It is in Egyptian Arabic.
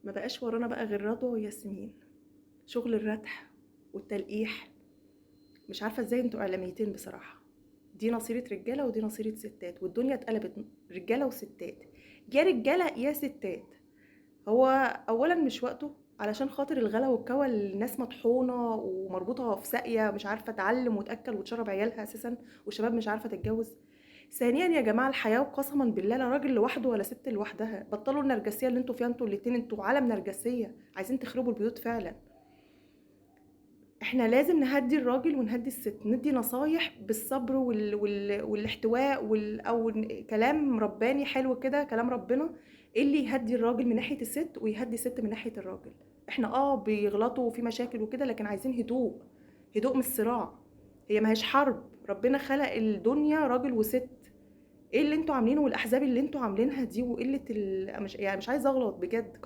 ما بقاش ورانا بقى غير رضوى وياسمين، شغل الردح والتلقيح. مش عارفه ازاي انتوا اعلاميتين بصراحة. دي نصيره رجاله ودي نصيره ستات، والدنيا اتقلبت رجاله وستات، يا رجاله يا ستات. هو اولا مش وقته، علشان خاطر الغلا والكوى، الناس مطحونه ومربوطه في ساقيه، مش عارفه تعلم وتاكل وتشرب عيالها اساسا، والشباب مش عارفه تتجوز. ثانيا يا جماعة الحياة وقسما بالله لا راجل لوحده ولا ست لوحدها، بطلوا النرجسية اللي انتوا فيها، انتوا الاتنين انتوا عالم نرجسية، عايزين تخربوا البيوت فعلا. احنا لازم نهدي الراجل ونهدي الست، ندي نصايح بالصبر والاحتواء او كلام رباني حلو كده، كلام ربنا اللي يهدي الراجل من ناحية الست ويهدي الست من ناحية الراجل. احنا بيغلطوا وفي مشاكل وكده، لكن عايزين هدوء، هدوء من الصراع. هي ما هيش حرب، ربنا خلق الدنيا راجل وست. ايه اللي انتوا عاملينه والاحزاب اللي انتوا عاملينها دي وقلة مش يعني مش عايزه اغلط بجد.